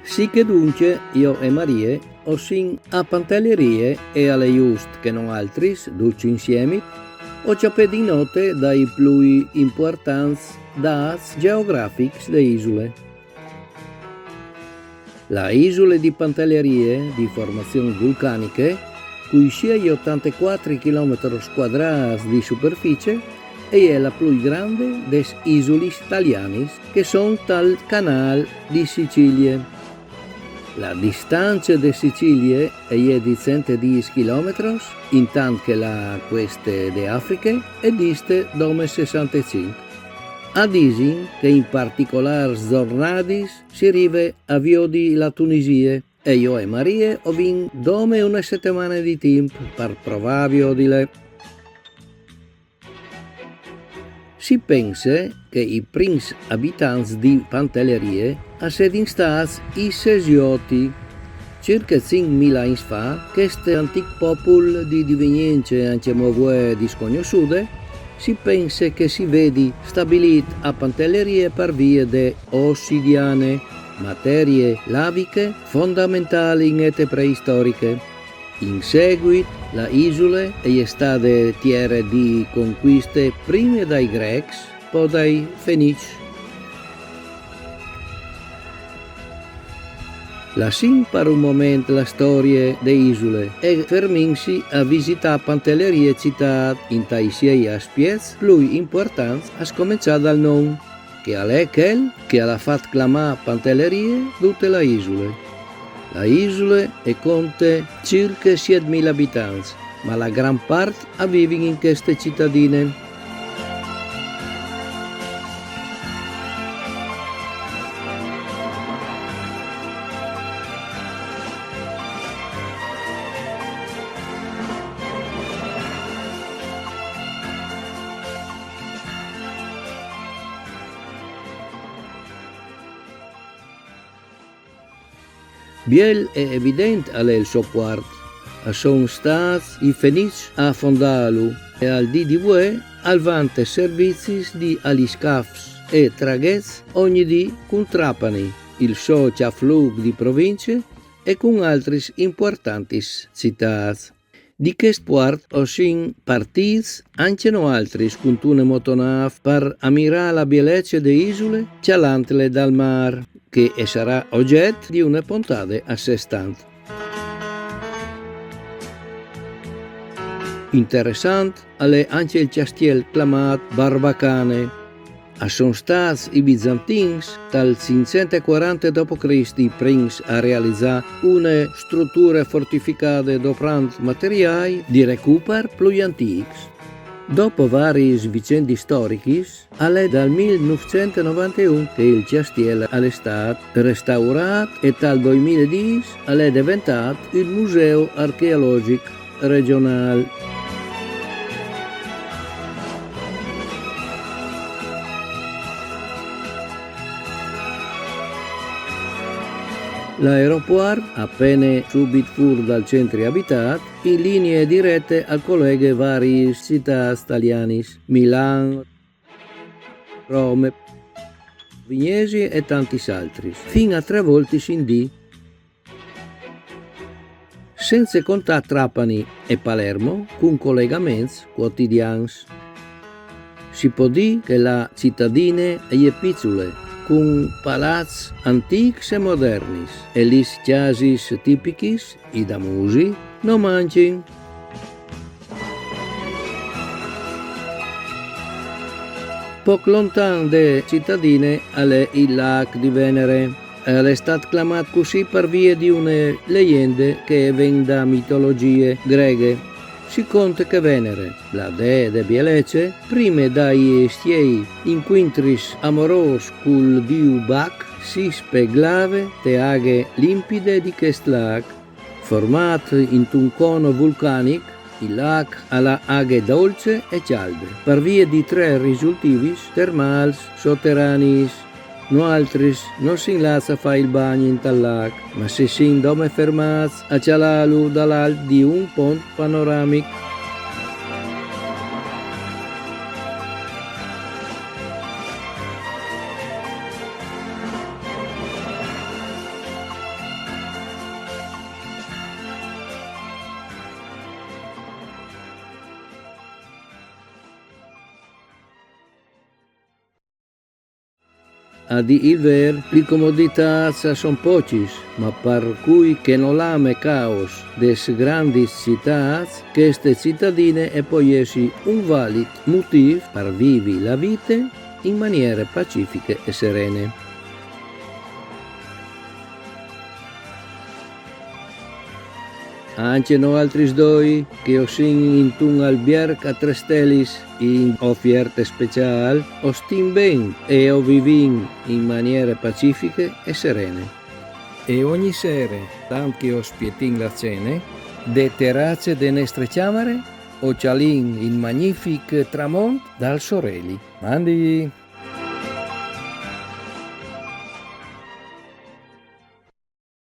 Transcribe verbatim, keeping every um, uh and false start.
Sì che dunque io e Marie o sin a Pantellerie e alle just che non altris, duci insiemi, o ciapè di note dai plui importants dats geografics de isule. La isule di Pantellerie, di formazioni vulcaniche, cui siei ottantaquattro chilometri squadrats di superficie, e è la più grande des isulis italianis che son tal canal di Sicilie. La distanze de Sicilie e è di centodieci chilometri, intant che la queste de Afriche e diste dome sessantacinque. A disin che in particolars giornadis si rive a viodi la Tunisie, e io e Marie o vin dome una settimana di timp per provare a viodile. Si pense che i prins abitants di Pantellerie a sedin stats i Sesioti. Circa cinquemila anni fa, questo antic popul di divenienze anche mo vuè disconosciute, si pense che si vedi stabilit a Pantellerie per vie de ossidiane, materie laviche fondamentali in ete preistoriche. In seguit, la isule e è stade tiere di conquiste prime dai Grecs, po dai Fenici. Lassin per un moment la storie de isule e ferminsi a visità Pantellerie città, intai siei aspiets plui importants a scomincià dal non, che al è quel che al ha fat clamà Pantellerie dute la isule. La isule e conte circa sietemila abitants, ma la gran part a vivin in queste cittadine. Biel e evident al è il so puart. A son stats i Fenici a fondalu e al dì di vuè al vante servizis di aliscafs e traghets ogni dì cun Trapani, il so ciafluc di province, e cun altris importantis citats. Di chest puart o sin partits anche noaltris cuntune motonav per amirà la bielece de isule, cialantle dal mar, che e sarà ogget di une pontade a se stant. Interessant al è anche il ciastiel clamat Barbacane. A son stats i bizantins, tal cinquecentoquaranta dopo Crist, i prins a realizà une struture fortificade doprant materiai di recuper plui antics. Dopo varis vicendis storichis, al è dal mil nûfcent e novanteun che il ciastiel al è stat restaurat e tal doimil e dîs al è deventât il Museu Archeologic Regionâl. L'aeropuart, a pene subit fûr dal centri abitât, in linie direte al coleghe variis citâts talianis, Milan, Rome, Vignesie e tantis altris, fin a trê voltis in dì. Cence contâ Trapani e Palermo cun colegaments cuotidians. Si pò dî che la citadine e je piçule, cun palaçs antîcs e modernis, e lis cjasis tipichis, i damusi, no mancjin. Pôc lontan de citadine al è il lâc di Venere. Al è stât clamât cussì par vie di une leiende che e ven da mitologjie greghe. Si conte che Venere, la dee de bielece, prime dai siei incuintris amorôs cul diu Bac, si speglave te aghe limpide di chest lâc. Formât intun cono vulcanic, il lâc al à aghe dolce e cjalde, par vie di trê risultivis termâls soteraniis. Noaltris no sin lâts a fâ il bagn intal lâc, ma si sin dome fermâts a cjalâlu dal alt di un pont panoramic. A dî il vêr, li comoditâts a son pocis, ma par cui che nol ame caos des grandis citâts, cheste citadine e pol jessi un valit motîf par vivi la vite in maniere pacifiche e serene. Ancje noaltris doi, che o sin intun albierc a trê stelis, in ofierte speciâl, o stin ben e o vivìn in maniere pacifiche e serene. E ogni sere, tant che o spietìn la cene, de terace de nestre cjamare, o cjalìn il magnific tramont dal Soreli. Mandi!